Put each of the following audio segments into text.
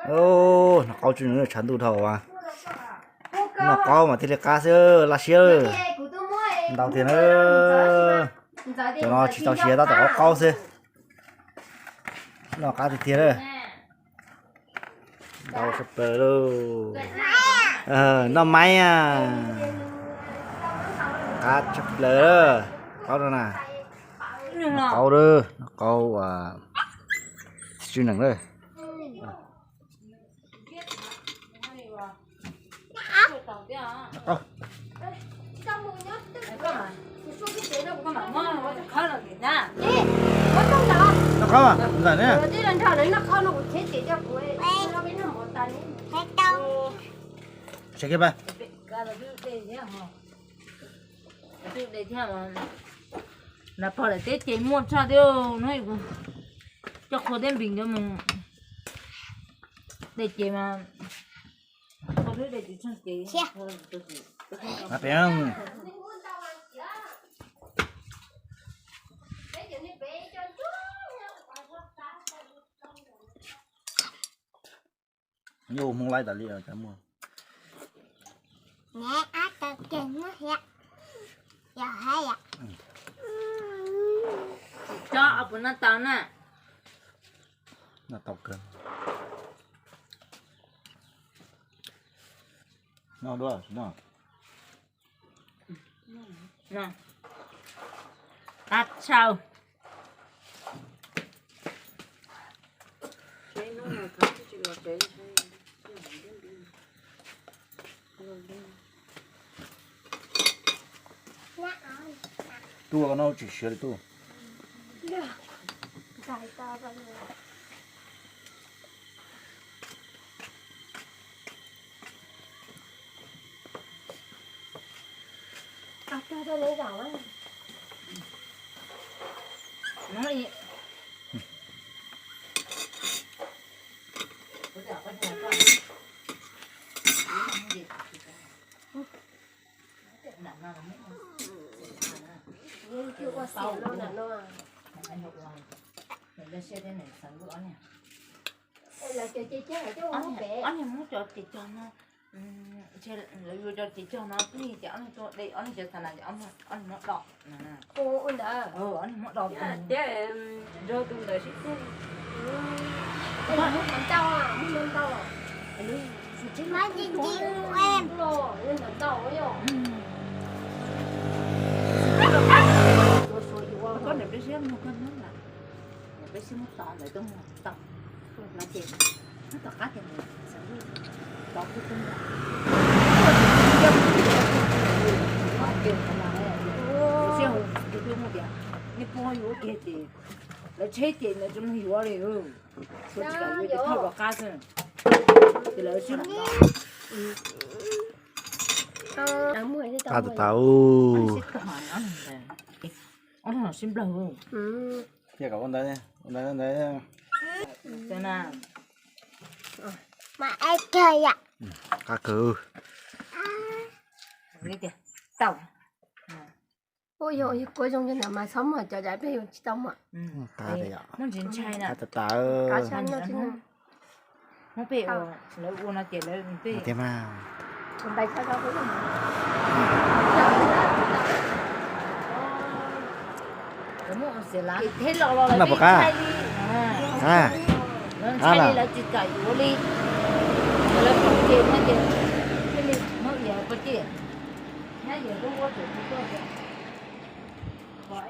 Noj qaub tsw nws tshav ntuj dhau as. Noj qaub mas thiaj li qab xwb, laj siab. Ntau tiag na. Cov no tsis txaus siav tab tom qaub qaub xwb. Noj qab tiag tiag na. Ntau tshaj plaws lauj. Noj maib a. Qab tshaj plaws. Qaub no na. Noj qaub, noj qaub txiv tswb nees lawm. Noj qaub ntawm ne. Nas pog lawm teb ces muaj tshaj thiab no, coj qhua thiab npis cov mus de ces mas, qhua thiab de ces tshaj ces. Nyuj Hmoob laib tas li cov muag. Nyab ab tau kiag nyob thiab. Yog hab yom. Tso, puas noj tau na? Noj tau kawg. Noj dua, noj. Qab tshaj. Tuaj no tsis siav li tuaj. Ob niag muab cov ces cog no, lawv yuav cov ces cog no twb tias ob niag tuaj de ob niag cov xas nas ces ob niag muab do. Ua ntawd. Ob niag muab do. Nrog tus ntawd sib txuag. Muab ntau, muab ntau. Koj ntawm peb siab muag koj hnub na, peb siab muab tod ntawd tuaj muag tau. No ces nyob tom qab ces tod kuj tub ntawd. Siab hauv tus twg muaj tias nej pog yuav kiag ces lawv tsheb ces lawv tsis mus yuav li. Suav tsis kam yuav ces thauj rov qab xwb. Ces lawv sib qab tas tas. Ob leeg sib nplawg. Ua ntawd, ua ntawd, ua ntawd. Mas qab kawg. Tau. Ua yog kuv zoo li ntawd mas txhob muag cov, peb yuav tsis tau muag. Muab ntsis ntshai na. Qab tas tas. Muab peb ua, lawv ua no ces lawv peb tiag mas. Lawv muab ua xiav lav thiab los los lawv peb ntshai li. Lawv ntshai li lawv tsis kam yuav li. Lawv pom ces no ces thiaj li muab yawg pov tiag. Nyab yawg lub ua tseem tsis tuaj tias, kom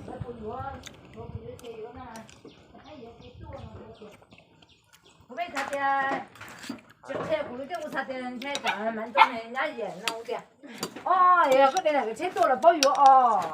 lawv puas yuav, yuav puas yuav ces yuav no, nyab yawg tsis tuaj no ces kuv pheej xav tias, tsis qhia kuv lub thiab kuv xav tias ntshai tsam mas nrog nyab yawg no tias, o, yog koj de ntawm kev tsheb tuaj los paub yuav os.